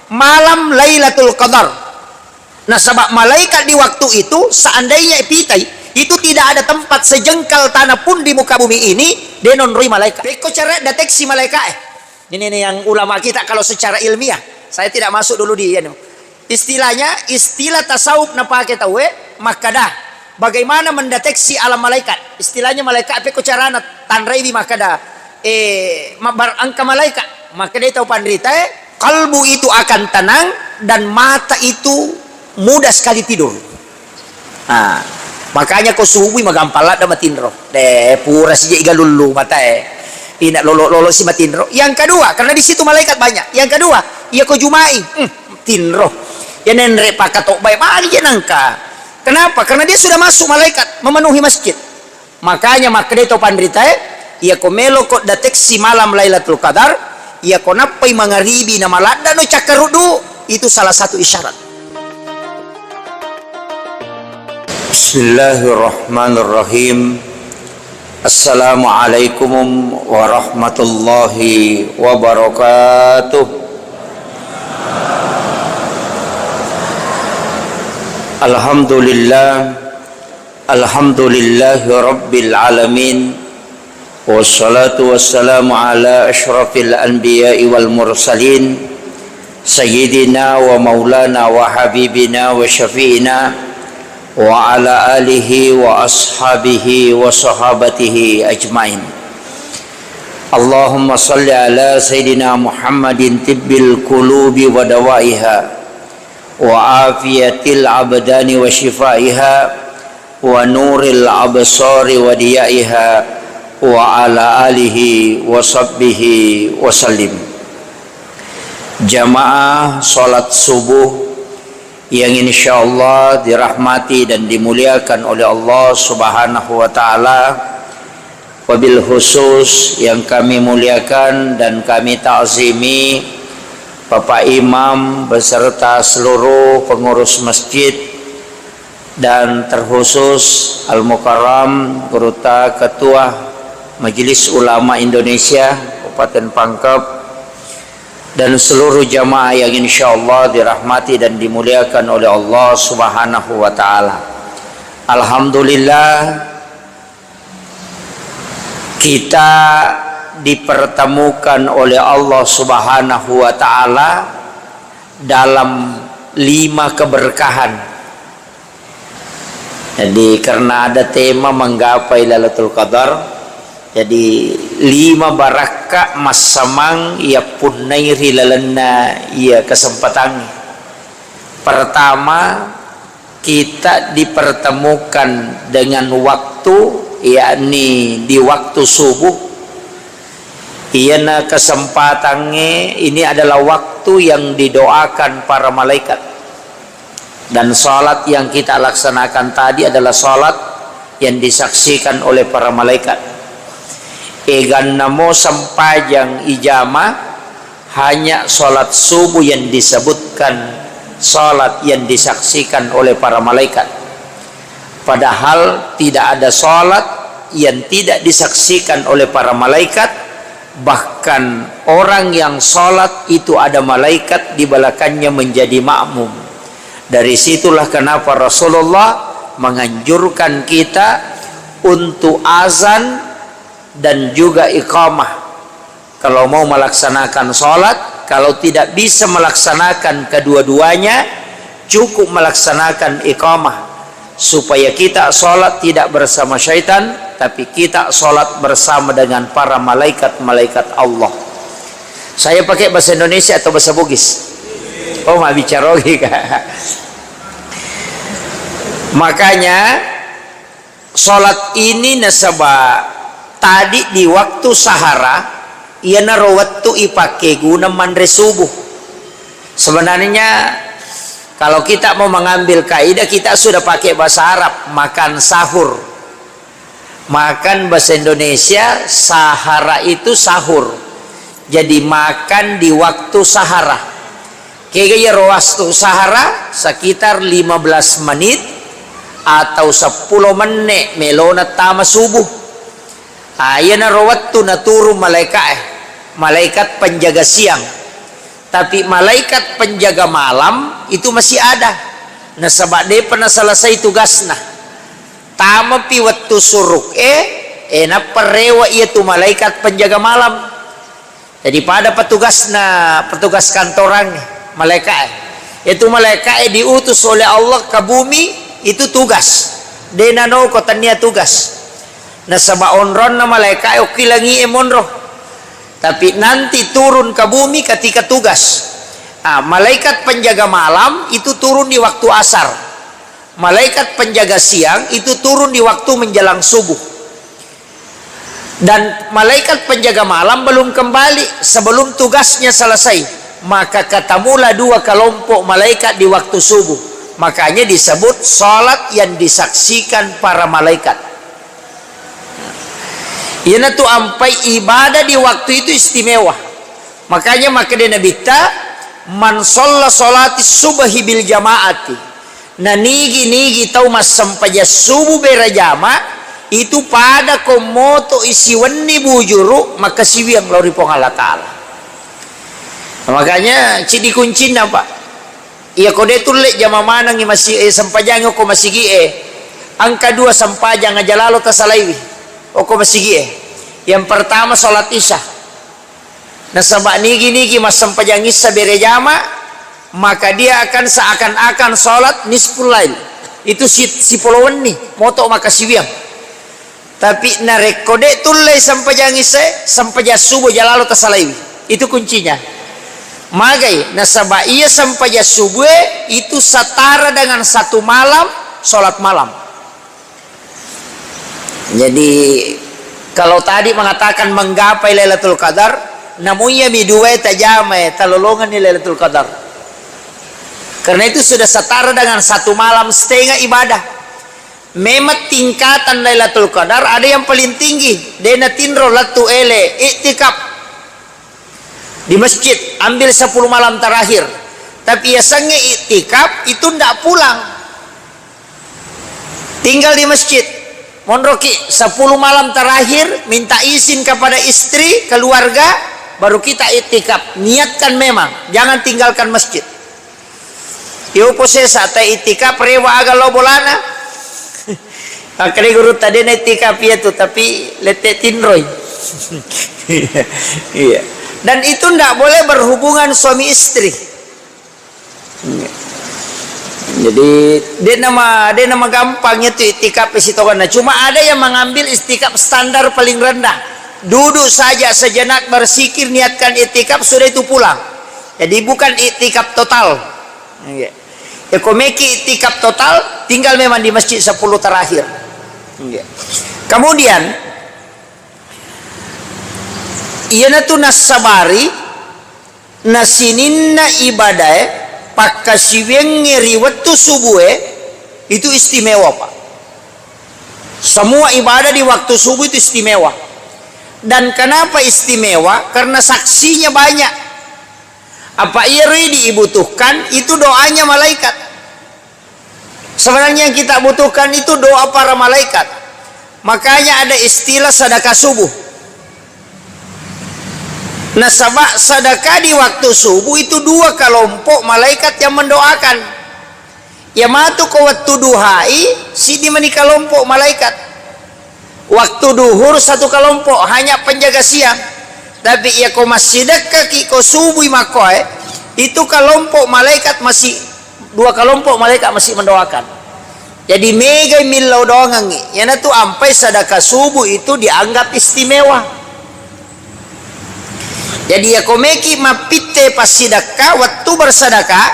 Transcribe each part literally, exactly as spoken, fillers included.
Malam Lailatul Qadar. Nasaba malaikat di waktu itu, seandainya pitai, itu tidak ada tempat sejengkal tanah pun di muka bumi ini, de' nonroi malaikat. Pekko cara deteksi malaikat, eh. Ini nih yang ulama kita kalau secara ilmiah. Saya tidak masuk dulu di, anu. Istilahnya, istilah tasawuf napake tauwe, makkada, bagaimana mendeteksi alam malaikat. Istilahnya malaikat, pekko carana tanraiwi makkada, eh, mabar engka malaikat. Makkadai tau panrita, eh, kalbu itu akan tenang dan mata itu mudah sekali tidur. Nah, makanya ko subui magampang ladda matinro. De, pura sijai galullu matae. Ina lolo-lolo si matinro. Yang kedua, karena di situ malaikat banyak. Yang kedua, iya ko jumai, hmm, tinro. Ya nenre pakatobbai magi je nangka. Kenapa? Karena dia sudah masuk malaikat memenuhi masjid. Makanya makkeda to panritae, iya ko melo ko deteksi malam Lailatul Qadar, iya ko nappai mangaribi na maladda no cakkaruddu, itu salah satu isyarat. Bismillahirrahmanirrahim. Assalamualaikum warahmatullahi wabarakatuh. Alhamdulillah. Alhamdulillahi rabbil alamin. Wassalatu wassalamu ala asyrafil anbiya'i wal mursalin, sayyidina wa maulana wa habibina wa syafi'ina wa ala alihi wa ashabihi wa sahabatihi ajmain. Allahumma salli ala sayyidina Muhammadin tibbil qulubi wa dawaiha, wa afiyatil abdani wa shifaiha, wa nuril absari wa diyaiha, wa ala alihi wa sahbihi wa sallim. Jamaah salat subuh yang insyaallah dirahmati dan dimuliakan oleh Allah Subhanahu wa Ta'ala, wabil khusus yang kami muliakan dan kami takzimi Bapak Imam beserta seluruh pengurus masjid, dan terkhusus Al-Mukarram Guruta, Ketua Majelis Ulama Indonesia Kabupaten Pangkep, dan seluruh jamaah yang insyaallah dirahmati dan dimuliakan oleh Allah Subhanahu wa Ta'ala. Alhamdulillah, kita dipertemukan oleh Allah Subhanahu wa Ta'ala dalam lima keberkahan. Jadi, karena ada tema menggapai Lailatul Qadar, jadi lima barakka massamang yappunnai ri lalenna iya kesempatangnge. Pertama, kita dipertemukan dengan waktu, yakni di waktu subuh. Iyana kesempatangnge, ini adalah waktu yang didoakan para malaikat. Dan salat yang kita laksanakan tadi adalah salat yang disaksikan oleh para malaikat. Eganna mo sempajang ijama, hanya salat subuh yang disebutkan salat yang disaksikan oleh para malaikat. Padahal tidak ada salat yang tidak disaksikan oleh para malaikat, bahkan orang yang salat itu ada malaikat di belakangnya menjadi makmum. Dari situlah kenapa Rasulullah menganjurkan kita untuk azan dan juga iqamah. Kalau mau melaksanakan salat, kalau tidak bisa melaksanakan kedua-duanya, cukup melaksanakan iqamah, supaya kita salat tidak bersama syaitan, tapi kita salat bersama dengan para malaikat-malaikat Allah. Saya pakai bahasa Indonesia atau bahasa Bugis? Oh, mabbicara ogi, Kak. Makanya, salat ini nasaba tadi di waktu sahara, iyanaro wettu ipakkeguna manre subuh. Sebenarnya, kalau kita mau mengambil kaidah, kita sudah pakai bahasa Arab, makan sahur. Makan bahasa Indonesia, sahara itu sahur. Jadi, makan di waktu sahara. Kega iyaro wastu sahara sekitar lima belas menit atau seppulo menne' melona tama subuh. Ah, iyanaro wettu naturung malaika'e, malaikat penjaga siang. Tapi malaikat penjaga malam itu masih ada. Nasaba depa naselesai tugasna. Tamapi wettu suruk e, e, nappa rewa iya tu malaikat penjaga malam. Jadi pada petugasna, petugas kantorang malaikat e. Itu malaikat e diutus oleh Allah ke bumi, itu tugas. De nanoko tania tugas. Nasaba onronna malaikat e okki langi e monro. Tapi nanti turun ke bumi ketika tugas. Ah, malaikat penjaga malam itu turun di waktu asar. Malaikat penjaga siang itu turun di waktu menjelang subuh. Dan malaikat penjaga malam belum kembali sebelum tugasnya selesai. Maka ketemulah dua kelompok malaikat di waktu subuh. Makanya disebut salat yang disaksikan para malaikat. Iyanatu ampai ibadah di waktu itu istimewa. Makanya makkeda Nabitta, "Man shalla sholati subhi bil jama'ati." Na nigi-nigi tau massempajang subuh berjama, itu pada ko moto isiwenni bujuru makkasiwiang lao ri Puang Allah Ta'ala. Makanya cidi kuncinna, Pak. Iya ko de tulle jama manengngi masi-, eh, sempajangi okko masigi e, engka dua sempajang aja lalo tasalaiwi okko masigi e. Yang pertama salat isya. Nasaba nigi-nigi massempajang isya berjama, maka dia akan seakan-akan salat nisful lail. Itu si, sipolo wenni, moto makkasiwiang. Tapi narekko de tullei sempajang isya, sempajang subuh jalalo tasalaiwi. Itu kuncinya. Magai, nasaba iya sempajang subuh e itu setara dengan satu malam salat malam. Jadi kalau tadi mengatakan menggapai Lailatul Qadar, namu iyami dua e tajama e, talolongenni Lailatul Qadar. Karena itu sudah setara dengan satu malam setengah ibadah. Memang tingkatan Lailatul Qadar ada yang paling tinggi, de natinro lettu ele iktikaf di masjid, ambil sepuluh malam terakhir. Tapi yasengnge iktikaf itu ndak pulang. Tinggal di masjid. Monroki sepuluh malam terakhir, minta izin kepada istri, keluarga, baru kita iktikaf. Niatkan memang, jangan tinggalkan masjid. Yopo sesa ta iktikaf rewa aga lao bolana. Makkeda gurutta de na iktikaf iyatu, tapi lette tinroi. Iya. Dan itu ndak boleh berhubungan suami istri. Iya. Jadi de nama, de nama gampang itu iktikaf sitongenna. Cuma ada yang mengambil iktikaf standar paling rendah. Duduk saja sejenak berzikir, niatkan iktikaf, sudah itu pulang. Jadi bukan iktikaf total. Nggih. Ya, ko meki iktikaf total, tinggal memang di masjid sepuluh terakhir. Nggih. Kemudian, iyanatu nassabari, na sininna ibadae, pakkasiwiangnge ri wettu subuh e, itu istimewa, Pak. Semua ibadah di waktu subuh itu istimewa. Dan kenapa istimewa? Karena saksinya banyak. Apa iya ridi ibutuhkan, itu doanya malaikat. Sebenarnya yang kita butuhkan itu doa para malaikat. Makanya ada istilah sedekah subuh. Nasaba sedekah di waktu subuh itu dua kelompok malaikat yang mendoakan. Iya matu ko wettu duhai, siddi mani kelompok malaikat. Waktu duhur satu kelompok, hanya penjaga siang. Tapi iya ko massidekkaki ko subui makkoe, itu kelompok malaikat masih, dua kelompok malaikat masih mendoakan. Jadi megai millau doangengngi. Iyanatu ampai sedekah subuh itu dianggap istimewa. Jadi, iya ko meki mappitte passidekka, wettu bersedekah,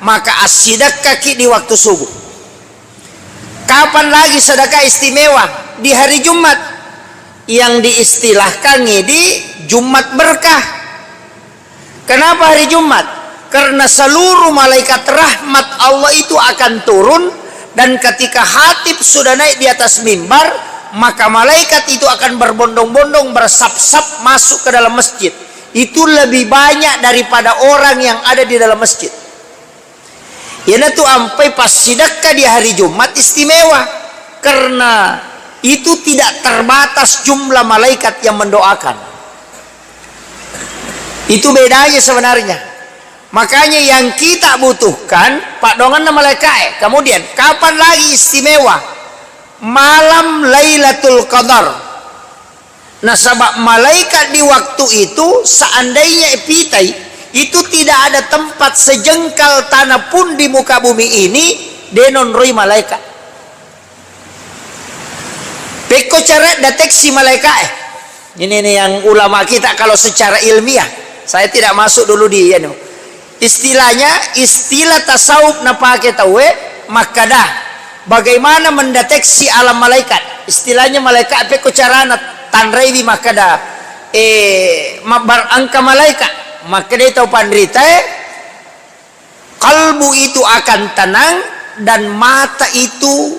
maka assidekkaki di waktu subuh. Kapan lagi sedekah istimewa? Di hari Jumat, yang diistilahkan di Jumat berkah. Kenapa hari Jumat? Karena seluruh malaikat rahmat Allah itu akan turun, dan ketika khatib sudah naik di atas mimbar, maka malaikat itu akan berbondong-bondong, bersap-sap masuk ke dalam masjid. Itu lebih banyak daripada orang yang ada di dalam masjid. Iyanatu ampai passidekka di hari Jumat istimewa, karena itu tidak terbatas jumlah malaikat yang mendoakan. Itu bedanya sebenarnya. Makanya yang kita butuhkan, paddoangenna malaika'e. Kemudian, kapan lagi istimewa? Malam Lailatul Qadar. Nasaba malaikat di waktu itu, seandainya pitai, itu tidak ada tempat sejengkal tanah pun di muka bumi ini, de' naonroi malaikat. Pekko cara deteksi malaika'e. Ini nih yang ulama kita kalau secara ilmiah. Saya tidak masuk dulu di, anu. Istilahnya, istilah tasawuf napake tauwe, makkada, bagaimana mendeteksi alam malaikat. Istilahnya malaikat pekko carana tanraiwi makkada, eh, mabbar engka malaikat. Makkadai tau panritae, kalbu itu akan tenang dan mata itu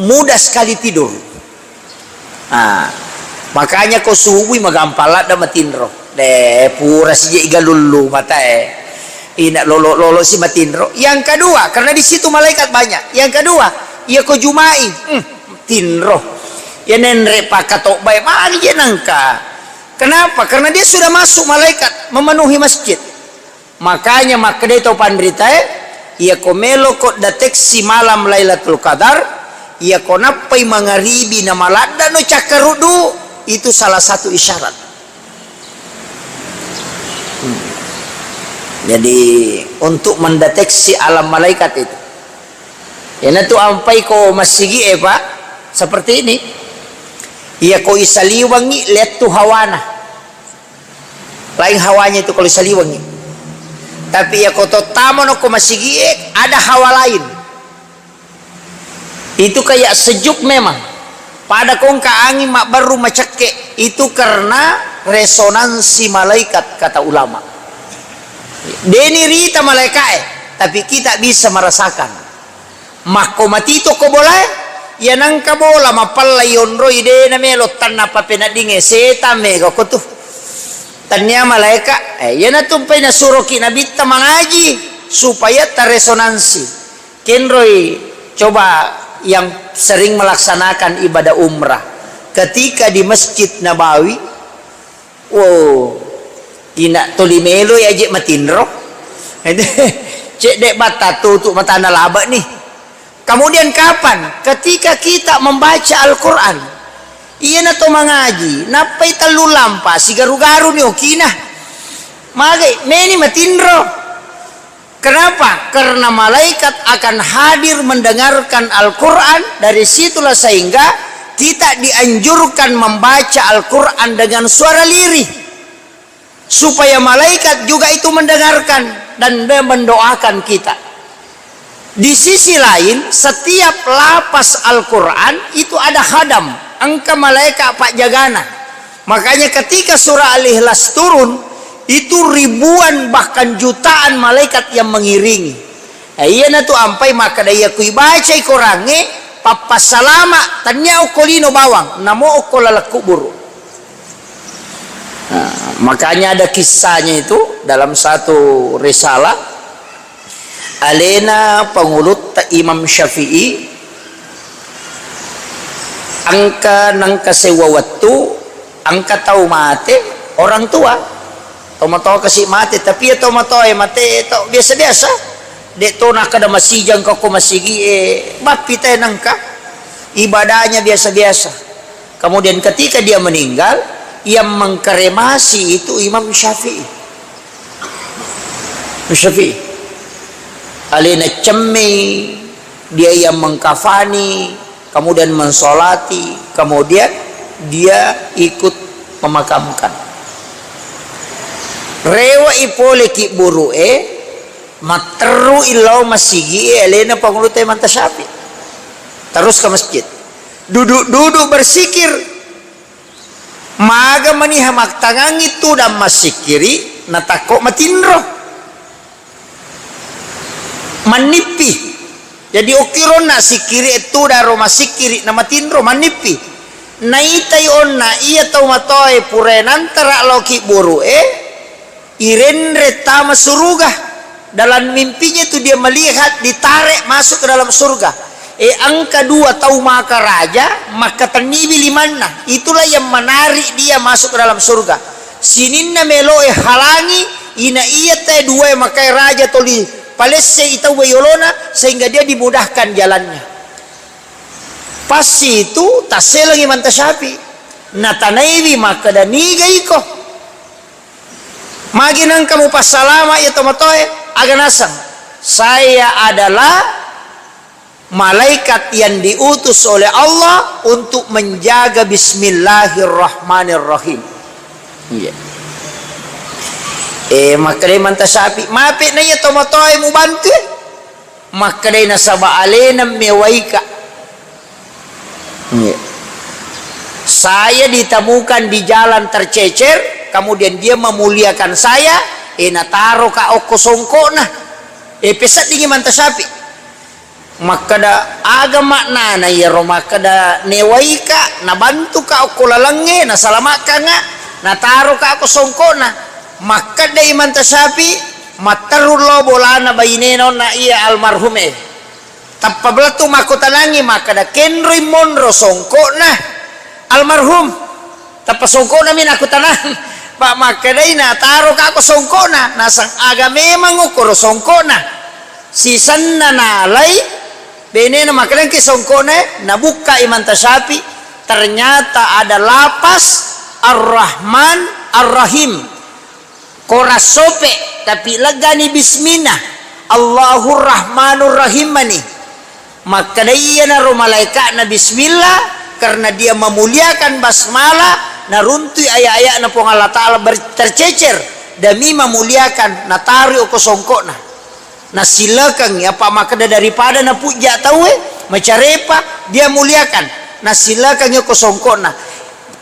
mudah sekali tidur. Ah, makanya ko subui magampang ladde matinro. De, pura sije igalullu matae. Ina lolo-lolo si matinro. Yang kedua, karena di situ malaikat banyak. Yang kedua, iya ko Jumai, hmm, tinro. Ya nenre pakatobbae magi je nangka. Kenapa? Karena dia sudah masuk malaikat memenuhi masjid. Makanya makkedai tau panritae, iya ko meloko deteksi malam Lailatul Qadar, iya ko nappai mangaribi na maladda no cakkaruddu, itu salah satu isyarat. Hmm. Jadi, untuk mendeteksi alam malaikat itu. Iyanatu ampai ko masigi e, Pak, seperti ini. Iya ko isaliwangi, lihat tuh hawana. Lain hawanya itu kalau saliwengi. Tapi iya ko tottamano ko masigie, ada hawa lain. Itu kayak sejuk memang. Pada kongka angin mabbaru macekke, itu karena resonansi malaikat, kata ulama. Deni rita malaikae, tapi kita bisa merasakan. Makko matito ko bolae, iya nangka bola mapella yonroi de namelo tanna papeneddingnge, setang mega ko tu. Tannia malaeka, eh, iyanatu mpai nasuroki nabitta mangaji supaya taresonansi. Kenroi coba yang sering melaksanakan ibadah umrah. Ketika di Masjid Nabawi, Wo, ina toli melo ya je matinro. Cedde batta tutu matana laba ni. Kemudian kapan? Ketika kita membaca Al-Quran. Iya na to mangaji, nappai tellu lampa, sigaru-garu ni okina. Magai, meni matinro. Kenapa? Karena malaikat akan hadir mendengarkan Al-Quran, dari situlah sehingga kita dianjurkan membaca Al-Quran dengan suara lirih, supaya malaikat juga itu mendengarkan dan mendoakan kita. Di sisi lain, setiap lapas Al-Quran itu ada khadam, engka malaikat pajagana. Makanya ketika surah Al-Ikhlas turun, itu ribuan bahkan jutaan malaikat yang mengiringi. Eh, iyanatu ampai makkeda, iya kui bacai Korangnge, pappassalama, tania okko lino bawang, namo okko laleng kuburu. Nah, makanya ada kisahnya itu dalam satu risalah, alena pangulutta Imam Syafi'i, engka nengka sewwa wettu, engka tau mate, orang tua. Tomatoa kasi mate, tapi ya tomatoa e mate to biasa-biasa. De to nakkeda masijang ko masigie, bappi te nengka. Ibadahnya biasa-biasa. Kemudian ketika dia meninggal, yang mengkremasi itu Imam Syafi'i. Imam Syafi'i. Alena cemmei, dia yang mengkafani, kemudian mensolati, kemudian dia ikut memakamkan. Rewe'i pole kibburu'e, matterru'i lao masigi'e alena pangulutta Imam Syafi'i. Terus ke masjid. Duduk-duduk bersikir. Maga maniha mattangangngi tudang massikkiri, natakko matinro. Mannippi. Jadi okkironna sikkiri e tudang ro massikkiri na matinro, mannippi. Naitai onna iya tau matoae purae nantara lao kibburu'e, irenre tama suruga. Dalam mimpinya itu dia melihat ditarik masuk ke dalam surga. E, engka dua tau maka raja, makkatenniwi limanna. Itulah yang menarik dia masuk ke dalam surga. Sininna meloe halangi, Ina iya te dua makai raja toli palesse i tau yolona, sehingga dia dimudahkan jalannya. Pas itu tasselengi Imanta Syafi'i, natanaiwi makkeda, "Niga iko? Magi nengka mupassalama iya tomatoe?" Aga naseng, "Saya adalah malaikat yang diutus oleh Allah untuk menjaga Bismillahirrahmanirrahim." Iya. Eh, makkedai Imanta Syafi'i, "Mape na iya tomatoe mubantu?" Makkedai, "Nasaba alena mewaika. Iya. Saya ditemukan di jalan tercecer, kemudian dia memuliakan saya, eh, nataroka okko songkokna." Eh, peseddingi Imanta Syafi'i. Makkeda, "Aga maknana iyaro makkeda newaika, nabantuka okko lalengnge, nasalamakkanga, nataroka okko songkokna?" Makkeda Imanta Syafi'i, "Matteru lo bolana bainena onna iya almarhum e." Tappa belettu makkutanangi makkeda, "Kenroi monro songkokna almarhum?" Tappa songkokna mi nakkutanang, Pak, makkedai nataroka ko songkokna, nasang aga memang ukkoro songkokna. Sisenna nalai, benena makkedangki songkokna, nabukka Imanta Syafi'i, ternyata ada lapas Ar-Rahman Ar-Rahim. Korang sope, tapi leggani bismina. Allahur Rahmanur Rahim mani. Makkeda iyanaro malaika'na bismillah, karena dia memuliakan basmalah, naruntui ayat-ayatna Puang Allah Ta'ala ber-, tercecer demi memuliakan, nataroi ko songkokna. Nasilekengngi, apa makkeda daripada napujja tauwe, macarepa, dia muliakan. Nasilekengngi ko songkokna.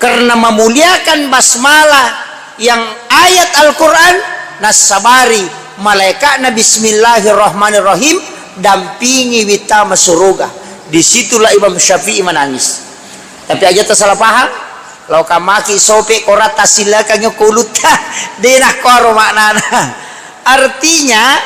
Karena memuliakan basmalah yang ayat Al-Quran, nassabari malaikatna bismillahirrahmanirrahim, dampingi wittama suruga. Disitulah Imam Syafi'i menangis. Tapi aja tersalah paham, lao kamaki sope korang tassilakangngi ko ulutta, de nakkuaro maknana. Artinya,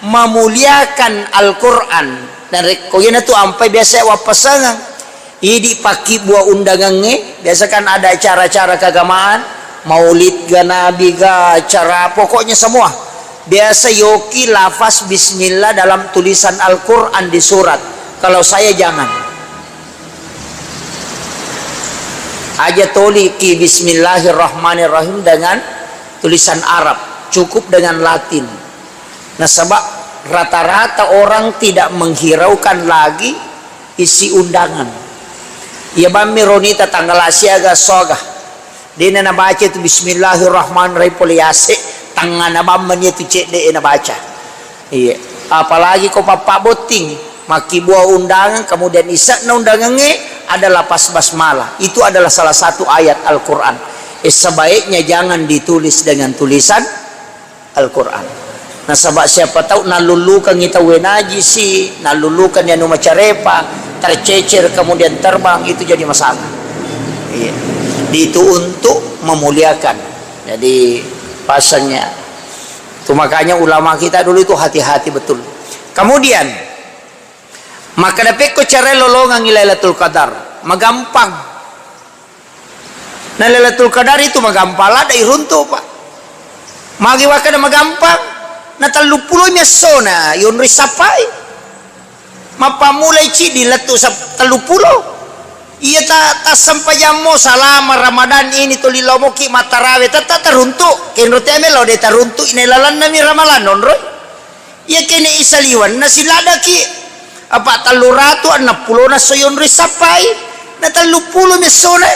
memuliakan Al-Quran. Dan rekko iyanatu ampai biasa wappasangeng. Idi pakkibua undangangnge, biasa kan ada acara-acara keagamaan, maulid ga, nabi ga, acara, pokoknya semua. Biasa yoki lafaz bismillah dalam tulisan Al-Quran di surat. Kalau saya jangan. Aja toliki bismillahirrahmanirrahim dengan tulisan Arab, cukup dengan Latin. Nasaba rata-rata orang tidak menghiraukan lagi isi undangan. Iya bammi ronita tanggal siaga soga. Dena nabaca itu bismillahirrahmanirrahim pole yase, tangngana bammi itu cedde nabaca. Iya. Apalagi ko pappa botting, makkibua undangan, kemudian ise'na undangangnge adalah pas basmalah. Itu adalah salah satu ayat Al-Quran. Eh, sebaiknya jangan ditulis dengan tulisan Al-Quran. Nasaba siapa tahu nallullukangngi tauwe najisi, nallullukangngi anu macarepa, tercecer kemudian terbang, itu jadi masalah. Iya. Itu untuk memuliakan. Jadi pasangnya. Itu makanya ulama kita dulu itu hati-hati betul. Kemudian, makkeda pekko cara lolongangngi Lailatul Qadar, magampang. Na Lailatul Qadar itu magampang ladde iruntu, Pak. Magi wakkeda magampang, na telluppulo mi essona yonroi sappai. Mappammulai ciddi lettu sep-, telluppulo. Iya ta-, tassempajammo salama Ramadan ini tuli lomoki mattarawe, tetta teruntu. Kenro te melo de teruntu, inai lalenna mi Ramalan nonroi. Iya kene isaliwenna siladaki, apa tellu ratu enneng pulo na so yonroi sappai, na telluppulo mi essona.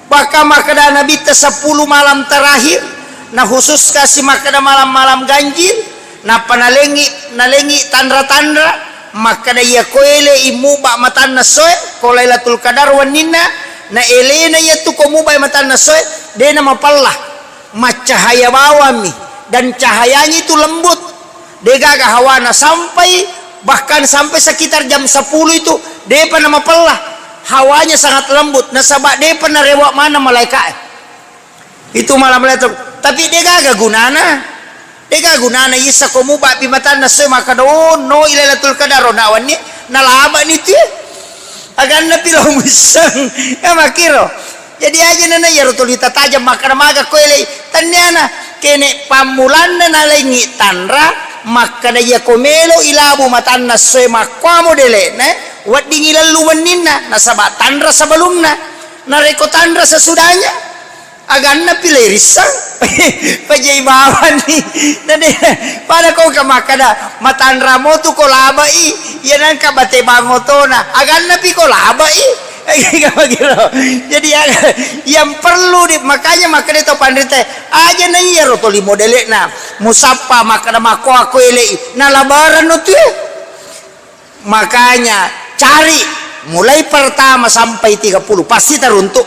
Bahkan makkeda Nabitta sepuluh malam terakhir, na khusus kasi makkeda malam-malam ganjil, nappa nalengi, nalengi tanra-tanra, makkeda iya ko ele i muba matanna soe, ko Lailatul Qadar wenninna, na elena iya tu ko muba matanna soe, de na mapella, maccahaya bawammi, dan cahayanya itu lembut. Degaga hawana sampai, bahkan sampai sekitar jam sepuluh itu, depa na mapella. Hawanya sangat lembut, nasaba depa narewa mana malaika. Itu malam Lailatul, tapi degaga gunana. Degaga gunana isa ko muba pi matanna soe makkeda, "Oh, no, Lailatul Qadar, oh, na wenni, nalaba ni tu." Aganna pi lo muisseng. Ya makkiro. Jadi aja nana iyaro tuli tatajang makkeda maga ko elei. Tanniana. Kene' pammulanna nalaingngi tanra, makkeda, iyako melo ilabu matanna essoe makkuamo dele'na, weddingngi lellu wenninna, nasaba tanra sebelumna. Narekko tanra sesudahnya, aganna pi leirissang. Pajai bawanni. Nade, pada ko ka makkeda, matanra motu ko labai, iya nangka bate bang otona, aganna pi ko labai. Jadi, yang, yang perlu di, makanya makkeda to panrita, aja na iyaro toli modele'na, musappa makkeda makko aku ele'i, nalabaranno tu e. Makanya cari mulai pertama sampai tiga puluh, pasti taruntu.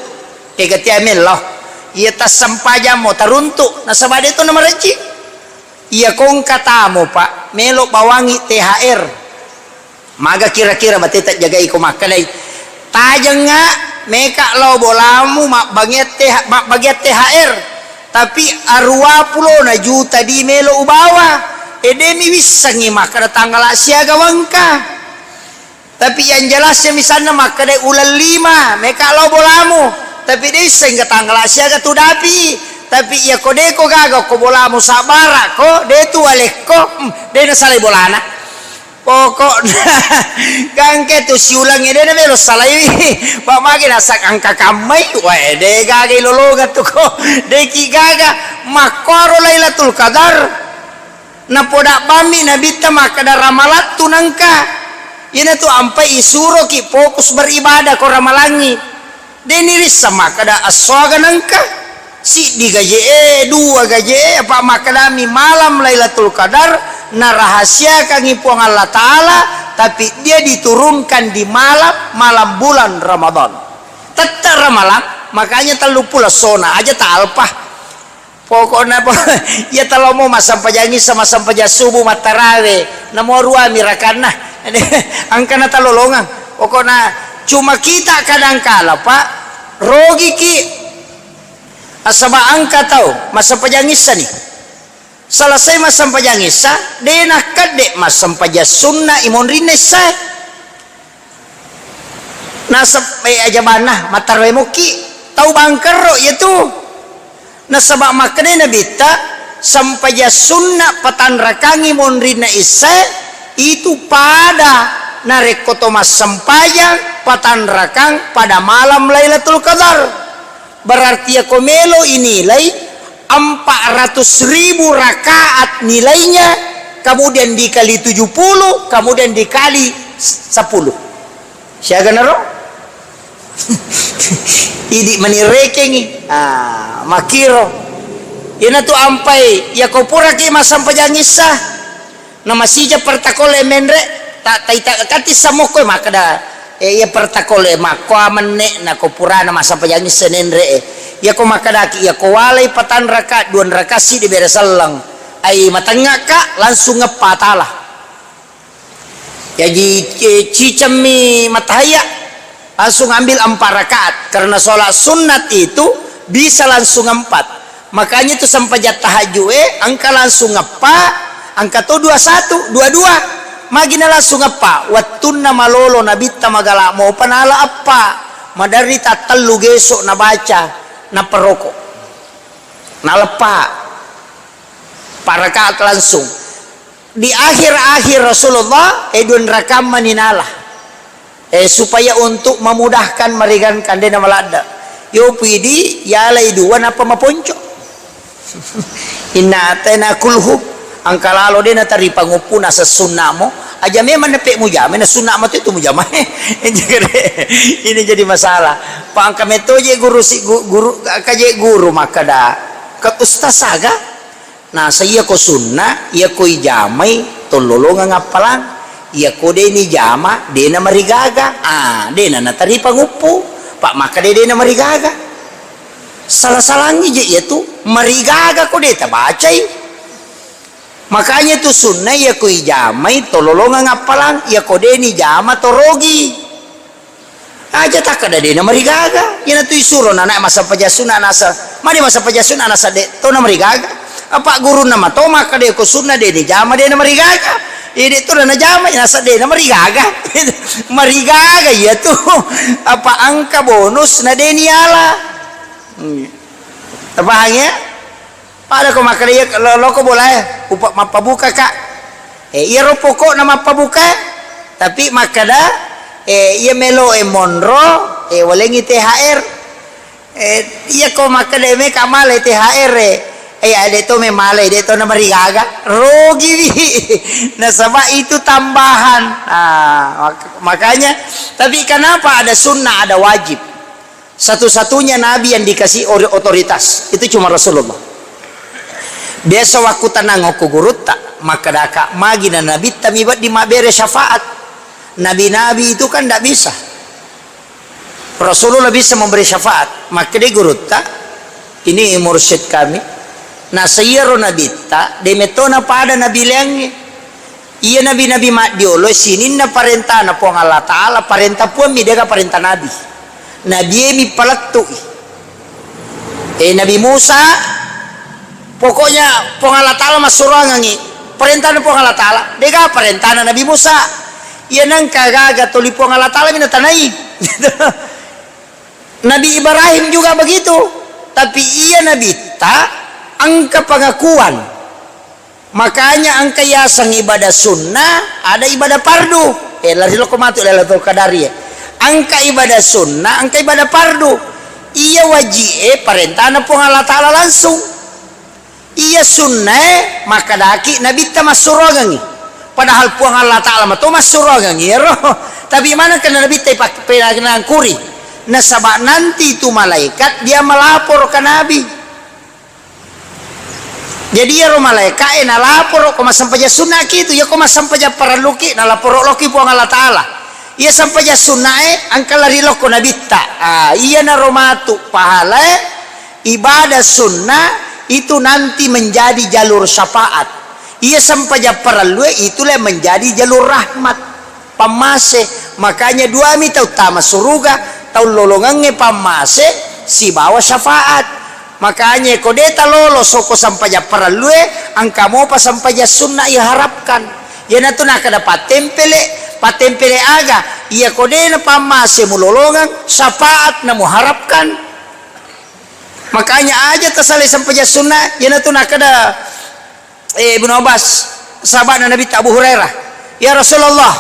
Kega tia mello. Iya tassempajammo taruntu, nasaba de to namarejji. Iya kongka tamo, Pak, melo bawangi T H R. Maga kira-kira bateta jagai ko makkedai, tajengnga meka lao bolamu mabbagian T H, mabbagian T H R, tapi arua pulona juta di melo ubawa, e de mi wissengngi makkeda tanggala siaga wengka. Tapi yang jelasnya misalnya makkeda uleng lima meka lao bolamu, tapi de wissengngi tanggala siaga tu dapi, tapi iya ko de ko gaga ko bolamu sabbara ko de tu walekko, hmm, de nasalai bolana. Pokokna, gangke tu siulangnge de na melo salaiwi. Pak magi nasak angka kammai, wae de gaga ilolongeng tu ko. De ki gaga, makkoro Lailatul Qadar. Napoda bammi Nabitta makkeda ramalattu nengka. Iyana tu ampai isuroki fokus beribadah ko ramalangngi. De nirisseng makkeda essoaga nengka, siddi gaje'e, dua gaje'e, apa makkedami malam Lailatul Qadar narahasiakangngi Puang Allah Ta'ala, tapi dia diturunkan di malam, malam bulan Ramadan. Tette Ramalang, makanya telluppulo essona aja ta alpa. Pokokna po, iya talomo massempajang issa, massempajang subuh, mattarawe, namo ruami rakanna. Engkana talolongang. Pokokna cuma kita kadangkala, Pak, rogiki. Nasaba engka tau massempajang issa ni. Selesai massempajang issa, de nakkedde massempajang sunna imonrinna issae. Nasab-, eh, ajabanna, mattarwe mokki. Tau bangkerro iya tu. Nasaba makkedai Nabitta, sempajang sunna patanrakangngi monrinna issae, itu pada narekko to massempajang patanrakang pada malam Lailatul Qadar. Berarti yako melo inilai empat ratus ribu rakaat nilainya, kemudian dikali tujuh puluh, kemudian dikali sepuluh. Siaga naro? Idi manirekengi. Ah, makiro. Iyana tu ampai, yako puraki massempajang issa. Na masija pertakol e menre, ta-, taita kati samokko e makkeda, eh, iya pertakol e makkoa menne na ko purana massempajang issa nenre e. Iya ko makkedaki, iya ko walai patanraka, duanraka siddi bere selleng. Ai matengngaka, langsung ngeppa tala. Jaji, eh, cicemmi matahaya. Langsung ambil empat rakaat, karena sholat sunat itu bisa langsung empat. Makanya itu sempajang tahajud e, engka langsung eppa, engka to dua satu, dua dua. Magina langsung eppa, wettunna malolo Nabitta magala mopa nala eppa. Maderri tattellu geso nabaca, naperoko. Naleppa. Empat rakaat langsung. Di akhir-akhir Rasulullah, eh, duanrakang mani nala. Eh, supaya untuk memudahkan, meringankan, dena maladda. Yo pidi, yalai dua, napa maponco. Inna atena kulhu, angka lalo dena tari panguppu nasa sunnamo. Aja memang nepe mujame, na sunnamo tu itu mujame. Ini jadi masalah. Pangka metoje guru si gu-, guru, kaje guru makkada. Ke ustaz aga? Nasa iyako sunna, iyako ijamai tollolongeng appalang, iyako de nijama, de namarigaga, ah, de nanataripa nguppu, pa makkeda de namarigaga. Sala-salangngi je iyatu, marigaga ko de tabacai. Makanya tu sunna iyako ijamai tollolongeng appalang, iyako de nijama torogi. Aja takkeda de namarigaga. Iyanatu isuro nana massempajang sunna nasa, mani massempajang sunna nasa de to namarigaga. Apa gurunna mato makkeda ko sunna de nijama de namarigaga. Iya de to najama, nasa de namarigaga. Marigaga iyatu. Apa engka bonus na de niala. Hmm. Tapahang ya? Pada ko makkeda, "Iya, lo-, loko bolae, upa-, mappabuka, Kak." Eh, iyaro pokokna mappabuka, tapi makkeda, eh, iya melo e monro, eh, walengngi T H R. Eh, iya ko makkeda, "Meka male T H R e." Eh, ya, de to memale, de to namarigaga. Rogiwi. Nasaba itu tambahan. Ah, mak-, makanya, tapi kenapa ada sunnah, ada wajib? Satu-satunya nabi yang dikasih ori-, otoritas itu cuma Rasulullah. Biasa wakku tanang okko gurutta, makkadaka, "Magi na nabitta mi wedding mabbere syafaat? Nabi-nabi itu kan ndak bisa." Rasulullah bisa memberi syafaat. Makkeda gurutta, "Ini mursyid kami." Nasaba iyaro nabitta, de metona pada nabi laingnge. Iya nabi-nabi maddiolo sininna parentana Puang Allah Ta'ala, parenta Puang mi, dega parenta nabi. Nabi e mi palettu'i. Eh, Nabi Musa, pokoknya Puang Allah Ta'ala massuroangengngi. Parentana Puang Allah Ta'ala, dega parentana Nabi Musa. Iya nengka gaga toli Puang Allah Ta'ala mi natanai. Nabi Ibrahim juga begitu. Tapi iya nabitta engka pengakuan. Makanya engka yaseng ibadah sunnah, ada ibadah fardu. Eh, lari loko matu Lailatul Qadar e. Engka ibadah sunnah, engka ibadah fardu. Iya waji e parentana Puang Allah Ta'ala langsung. Iya sunnah e, makkedaki nabitta massuroangengngi. Padahal Puang Allah Ta'ala mato massuroangengngi ero. Tapi maneng kena nabitta ipak-, penangkuri. Nasaba nanti itu malaikat dia melapor ke Nabi. Jadi iyaro malaeka'e nalaporo ko massempajang sunnaki itu, iya ko massempajang parelluki, nalaporo loki Puang Allah Ta'ala. Iya sempajang sunnae engka lari lokko nabitta. Ah, iyanaro matu pahalae ibadah sunnah itu nanti menjadi jalur syafaat. Iya sempajang parellue itu le menjadi jalur rahmat. Pammase. Makanya duami tau tama suruga, tau lolongengnge pammase sibawa syafaat. Makanya ko de talolo soko sempajang parellue, engka mopa sempajang sunna iharapkan. Iyanatu nakkeda pattempele, pattempele aga? Iya ko de napammase mulolongeng, syafaat namuharapkan. Makanya aja tasalai sempajang sunna, iyanatu nakkeda eh, Ibnu Abbas, sahaba'na Nabitta Abu Hurairah, "Ya Rasulullah,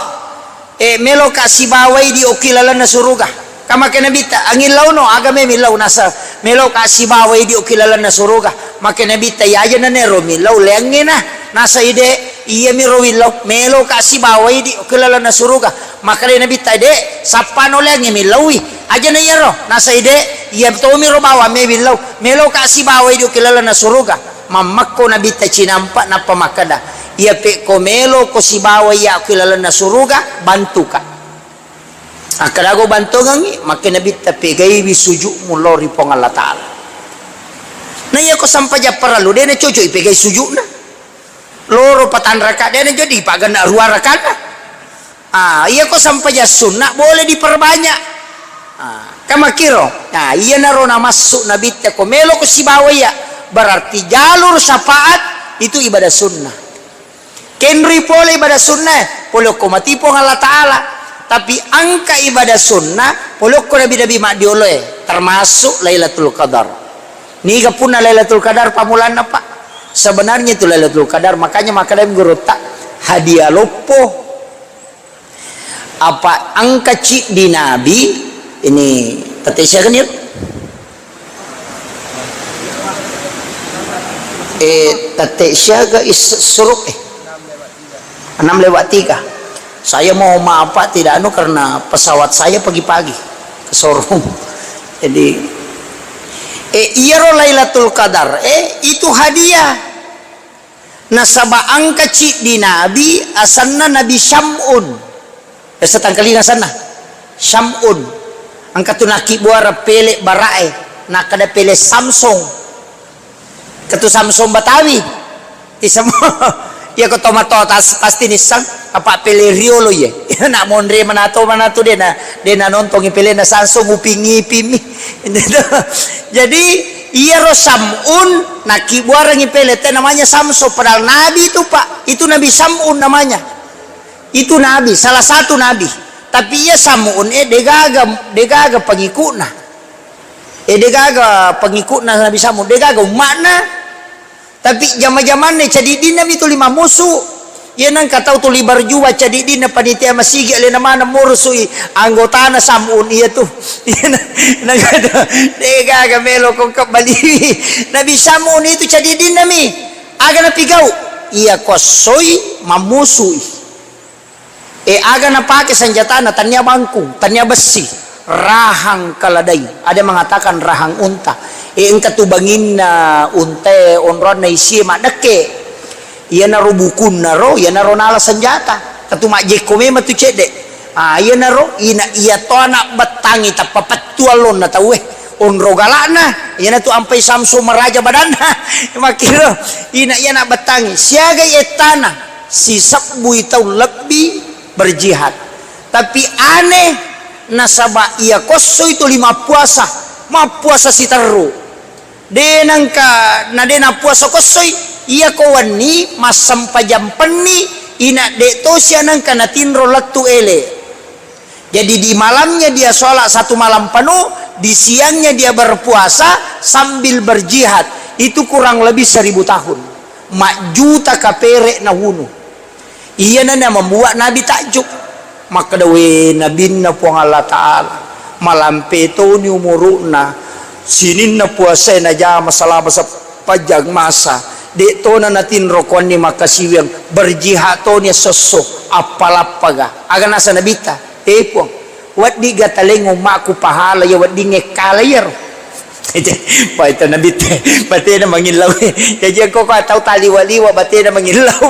eh, meloka sibawai di okki lalenna suruga." Ka makke Nabitta, "Angillauno, aga me millau?" Nasa, "Meloka sibawai di okki lalenna suruga." Makke Nabitta, "Iyaja nanero millau, leangngena." Nasa ide, "Iyamiro willau, meloka sibawai di okki lalenna suruga." Makkeda Nabitta, "De, sappano leangnge millaui." "Aja na iyaro." Nasa ide, "Iya tomiro bawang me willau, meloka sibawai di okki lalenna suruga." Mammekko Nabitta cinampa nappa makkeda, "Iya pekko meloko sibawa iyakku ilalenna suruga, bantuka." Akkeda, "Go bantongengngi?" Makke Nabitta, "Pegaiwi sujukmu lao ri Puang Allah Ta'ala." Na iyako sampajang parellu, de nacocok ipegai sujukna. Loro patanraka, de najadi pagenna rua rakanna. Ah, iyako sampajang sunna boleh diperbanyak. Ah, kan makkiro. Nah, iyanaro namassu Nabitta ko meloko sibawa iya, berarti jalur syafaat itu ibadah sunnah. Kenrui pole ibadah sunnah, pole okko mati Puang Allah Ta'ala. Tapi engka ibadah sunnah, pole okko nabi-nabi maddioloe, termasuk Lailatul Qadar. Niga punna Lailatul Qadar pammulanna, Pak? Sebenarnya itu Lailatul Qadar, makanya makkeda gurutta hadiah loppo. Apa engka ciddi nabi, ini tette siaga ni? Eh, tette siaga is-, suruk, eh? Enam lewat tiga. Saya mohon maaf, Pak, tidak anu karena pesawat saya pagi-pagi ke showroom. Jadi, eh, iyaro Lailatul Qadar, eh, itu hadiah. Nasaba engka ciddi nabi asenna Nabi Syam'un. Biasa tangkalinga asenna? Syam'un. Engka tu nakkibbuareng pele bara'e, nakkeda pele Samsung. Engka tu Samsung Batawi. Isem-, iya ko tomatoa tas-, pasti nisseng, apa pele riolo iye. Nak monre manato, manato de na, de na nontongi pelena Samsung, uping-iping mi. Jadi, iyaro Sam'un nakkibbuarengngi pele te namanya Samso, padahal nabi itu, Pak. Itu Nabi Sam'un namanya. Itu nabi, salah satu nabi. Tapi iya Sam'un, eh, degaga, degaga pengikutna. Eh, degaga pengikutna Nabi Sam'un, degaga umma'na. Tapi jama-jamanna cadiddinna mi tuli mammusu. Iya nengka tau tuli berjuang cadiddinna panitia masigi alena maneng murusui anggotana Samun iya tu. Iya na-, nengka tu, degaga melo kongka baliwi. Nabi Samun itu cadiddinna mi. Aga napigau? Iya kossoi mammusui. E, aga napake senjatana, tania bangkung, tania bessi, rahang keledai. Ada mengatakan rahang unta. E, engka tu banginna untae, onronna isie maddekke. Iyanaro bukunna ro, iyanaro nala senjata. Katu majjekko memang tu cedde. Ah, iyanaro ina iya to anak bettangi tappa pettu allonna tauwe. Onro galakna, iyanatu ampai Samsu maraja badanna. Makkiro, ina iya anak bettangi. Siaga ettana, sisebbui tau lebbi berjihad. Tapi aneh, nasaba iya kossoi tuli mappuasa, mappuasa siterru. De nengka, na de nappuasa kossoi, iya ko wenni massempajang penni, ina de tosi anengka natinro lettu ele. Jadi di malamnya dia sholat satu malam penuh, di siangnya dia berpuasa sambil berjihad. Itu kurang lebih seribu tahun. Majjuta kapere nawunu. Iyana na membuat Nabi takjub. Makkeda, "We, Nabinna Puang Allah Ta'ala, malampe toni umuru'na, sininna puasae najama selama sepanjang masa, de tona natinro kuanni makkasiwiang, berjihad toni esso-esso, appalappaga." Aga nasa Nabitta, "Eh, Puang, wedding gataleng ummakku pahala iya weddingnge kala iyaro." Paita Nabitte, batena mangillau. Jaji engko ko tau taliwa-liwa batena mangillau.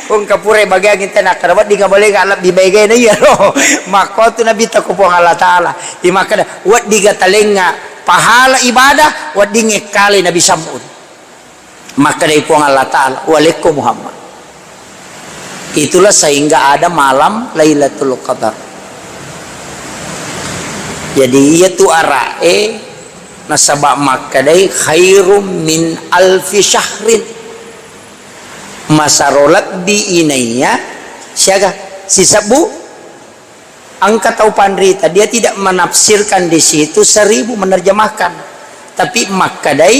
Ko engka pura bagiang ita nakkeda wedding amalenga lebbi baegae na iyaro. Makko tu Nabitta ko Puang Allah Ta'ala. Imakkeda, "Wedding gatalenga pahala ibadah, weddingnge kala Nabi Sam'un." Makkedai Puang Allah Ta'ala, "Walekko Muhammad." Itulah sehingga ada malam Lailatul Qadar. Jadi, iya tu ara'e nasaba makkedai khairum min alfi syahrin. Masaro lebbi inaiya siaga sisebbu Engka tau panrita, dia tidak menafsirkan di situ seribu, menerjemahkan. Tapi makkedai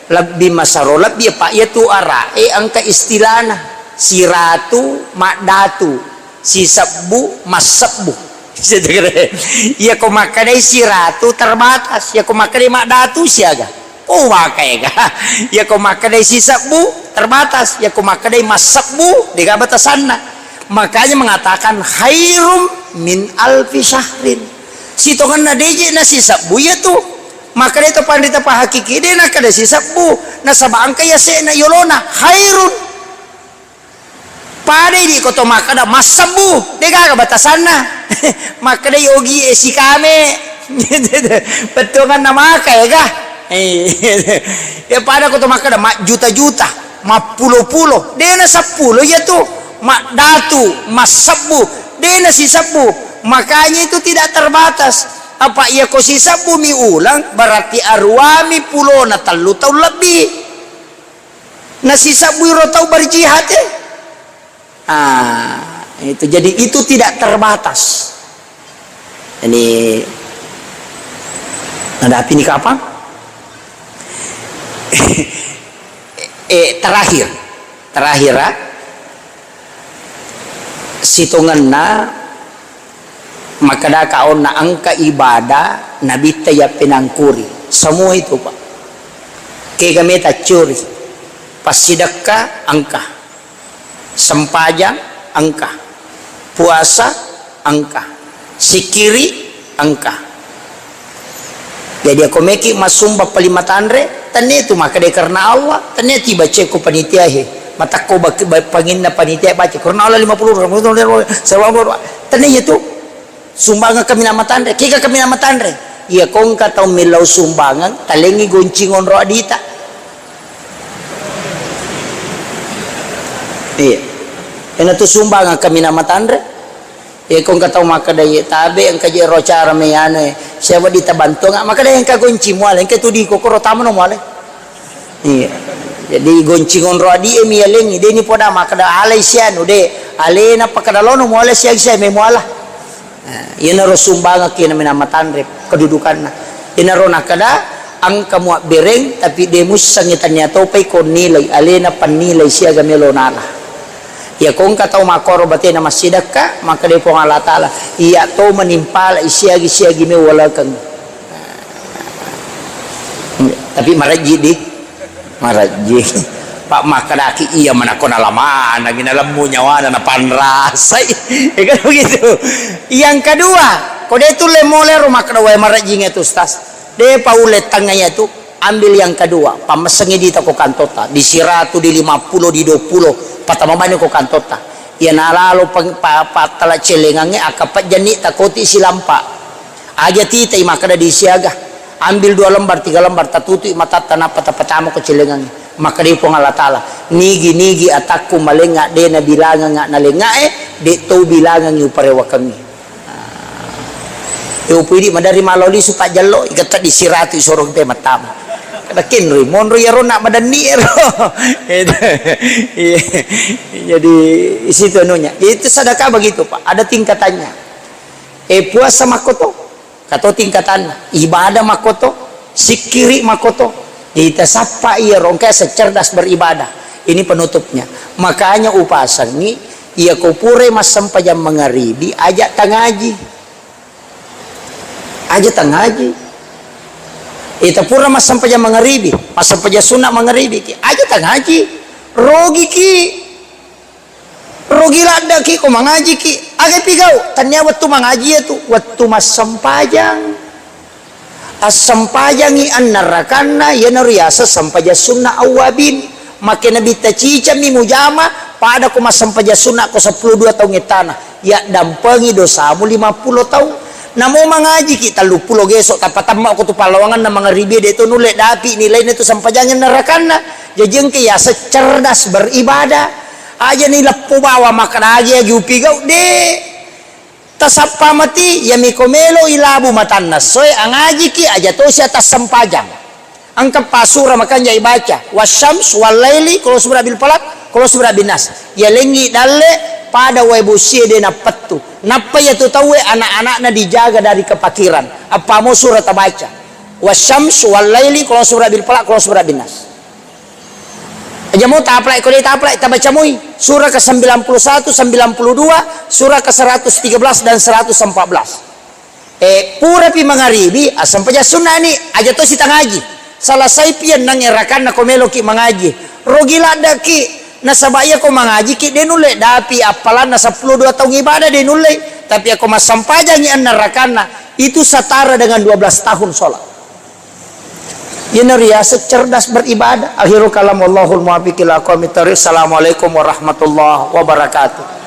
lebbi masaro lebbi, apa iya tu ara'e engka istilahna. Siratu, maddatu, sisebbu, massebbu. Iya ko makkedai siratu terbatas, iya ko makkedai maddatu siaga. Oh, maka ega. Iya ko makkedai sisebbu, terbatas. Iya ko makkedai massebbu, dega batasanna. Makanya mengatakan khairum min alfi syahrin. Sitongenna deje na sisebbu iya tu. Makkedai to panrita pahakiki de nakkeda sisebbu. Nasaba engka iya se'na yolona khairun. Padai di ko to makkeda massebbu, degaga batasanna. Makkedai ogie sikame. Bettuanganna maka ega. Eh. Ya pada ko to makkeda majjuta-juta, mappulo-pulo. De na seppulo iya tu. Maddatu, massebbu, de na sisebbu. Makanya itu tidak terbatas. Apa iya ko sisebbu mi ulang, berarti aruami pulona tellu taung lebbi. Nasisebbui ro tau berjihad, eh. Ah, itu. Jadi, itu tidak terbatas. Ini ada api ini kapan? Eh, terakhir. Terakhir, ah. Sitongenna Makkedaka onna engka ibadah nabitta yappenangkuri. Semua itu, Pak. Kega meta curi. Passidekka engka. Sempajang engka. Puasa engka. Sikiri engka. Jadi, ako meki massumba palima tanre, tennia tu makkeda karena Allah, tennia tiba ceko panitia he. Matakko bak-, ba-, panginna panitia baca, karena Allah lima puluh, tennia iya tu. Sumbangan kaminang matanre, kega kaminang matanre. Iya, ko engka tau millau sumbangan, talengi goncing onro adita. Iya. Ena tu sumbangan kaminang matanre. Iya, ko engka tau makkeda, "Iye, tabe engka je ro acara me anu e, sia wedding tabantuang." Makkeda, "Engka goncing muale, engka tu diko, koro tamano muale." Iya. Jadi goncing onro adie mi yalengi, de ni poda makkeda alai sianu, de. Alena pakkeda lono muale siang sia me muala. Nah, iyanaro sumbangan ki namina matanre kedudukanna. Iyanaro nakkeda, Engka muabbereng, tapi de mussengngi, tania topai ko nilai, alena pannilai siaga melo nala. Iya ko engka tau makkoro batena massidakka, makkeda Puang Allah Taala, iya to manimpalai siagi-siagi mewalakeng. Tapi marajji di, marajji. Pak makkedaki iya manakko nalamanangi, nalemmu nyawana, napanrasai. Ya kan begitu. Yang kedua, ko de tulle molero makkeda wae marajjingnge tu, Ustaz. De paulle tengnga iyatu, ambil yang kedua, pammessengngi dita ko kantotta, di siratu, di lima puluh, di dua puluh, patama bani ko kantotta. Iya nalalo peng-, pa-, pattala celengangnge, akka pejjanni takoti silampa. Aja titai makkeda di siaga, ambil dua lembar, tiga lembar, tatutui matatta, nappa tapatama ko celengangnge. Makkedai Puang Allah Taala, nigi-nigi atakku malengnga de nabilangengnga nalengngae, de to bilangengngi uparewakengngi. E, upu idi maderri malao lisu pajjello, igetta di siratu isoro pe mattama. Kada kenroi, monro iyaro nak madanni ero. Iya. Jadi, isitu anunya. Itu sedekah begitu, Pak. Ada tingkatannya. E, puasa makkoto. Kato tingkatanna. Ibadah makkoto. Sikkiri makkoto. Jadi, tasappa iyaro engka secerdas beribadah. Ini penutupnya. Makanya upasengngi, iya ko pura massempajang mangaribi, aja tangaji. Aja tangaji. Ita pura massempajang mangaribi, massempajang sunna mangaribi ki, aja tangaji. Rogi ki. Rogi ladde ki ko mangaji ki. Aga pigau? Tania wettu mangaji iyatu, wettu massempajang. Assempajangi annarakanna, iyanaro riaseng sempajang sunna awwabin. Makkeda Nabitta, cicammi mujama, pada ko massempajang sunna ko seppulo dua taung ettana, yaddampengi dosamu lima puluh taung. Namo mangajiki telluppulo geso, tapatamma ko tu pallawanganna mangaribi, de to nulle dapi nilaina tu sempajangi annarakanna. Jaji engka yaseng cerdas beribadah. Aja ni leppo bawang makkeda agi-agi upigau, de. Tasappa mati, iyami ko melo ilabu matanna essoe, angajiki aja tosi atas sempajang. Engka pa sura makanja ibaca, wasyams, wallaili, qul a'udzu birabbil falaq, qul a'udzu birabbin nas. Yalengngi dalle pada wae bosie de nappettu. Nappa iyatu tauwe anak-anakna dijaga dari kepakiran. Appamo sura tabaca. Wasyams, wallaili, qul a'udzu birabbil falaq, qul a'udzu birabbin nas. Aja mo taplai, ko de taplai, tabaca moi. Surah ke sembilan puluh satu, sembilan puluh dua, surah ke seratus tiga belas dan seratus empat belas. Eh, purapi mangaribi, assempaja sunnani, aja to sitangaji. Salasaipi enneng erakanna ko meloki mangaji. Rogi laddeki, nasaba iya ko mangajiki, de nulle dapi appalanna seppulo dua taung ibadah, de nulle. Tapi ako massempajangi enneng rakanna, itu setara dengan dua belas tahun sholat. Iyana riaseng cerdas beribadah. Akhirul kalam, wallahul muwaffiq ila aqwamit thariq. Assalamualaikum warahmatullahi wabarakatuh.